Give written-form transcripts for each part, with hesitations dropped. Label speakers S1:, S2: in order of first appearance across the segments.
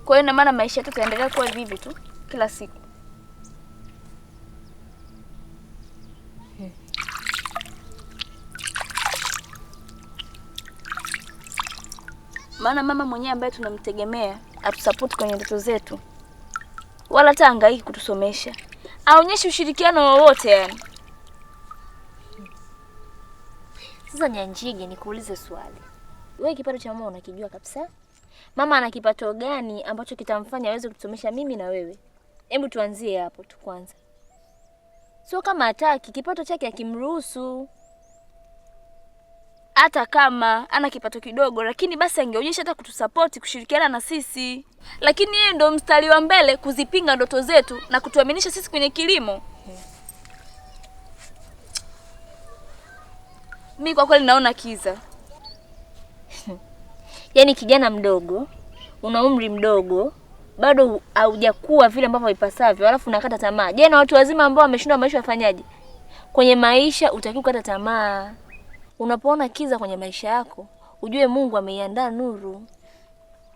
S1: Kwa hiyo ina maana maisha yetu yataendelea kuwa hivi hivi tu kila siku. Maana mama mwenyewe ambaye tunamtegemea atusapoti kwenye ndoto zetu, wala hata hangaiki kutusomesha, aonyeshi ushirikiano wowote yani.
S2: Sasa Nyanjige, nikuulize swali. Wewe kipato cha mama unakijua kabisa? Mama ana kipato gani ambacho kitamfanya aweze kutusomesha mimi na wewe? Hebu tuanzie hapo tu kwanza. Sio kama hataki, kipato chake akimruhusu.
S1: Hata kama ana kipato kidogo, lakini basi angeonyesha hata kutusapoti, kushirikiana na sisi. Lakini yeye ndo mstari wa mbele kuzipinga ndoto zetu na kutuaminisha sisi kwenye kilimo. Mi kwa kweli naona kiza.
S2: Yaani kijana mdogo, una umri mdogo, bado haujakuwa vile ambavyo ipasavyo, alafu unakata tamaa. Je, na watu wazima ambao wameshindwa maisha wafanyaje? Kwenye maisha utakiwa kukata tamaa. Unapoona kiza kwenye maisha yako, ujue Mungu ameiandaa nuru.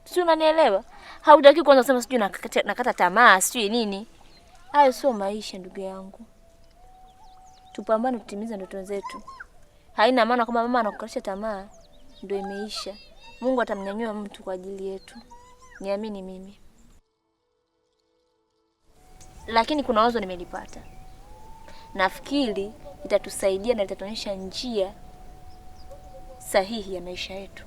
S2: Sio, unanielewa? Hautaki kwanza kusema sijui nakata tamaa, sijui nini. Hayo sio maisha ndugu yangu. Tupambane tutimize ndoto zetu. Haina maana kwamba mama anakukatisha tamaa ndio imeisha. Mungu atamnyanyua mtu kwa ajili yetu. Niamini mimi. Lakini kuna wazo nimelipata. Nafikiri itatusaidia na itatuonyesha njia sahihi ya maisha yetu.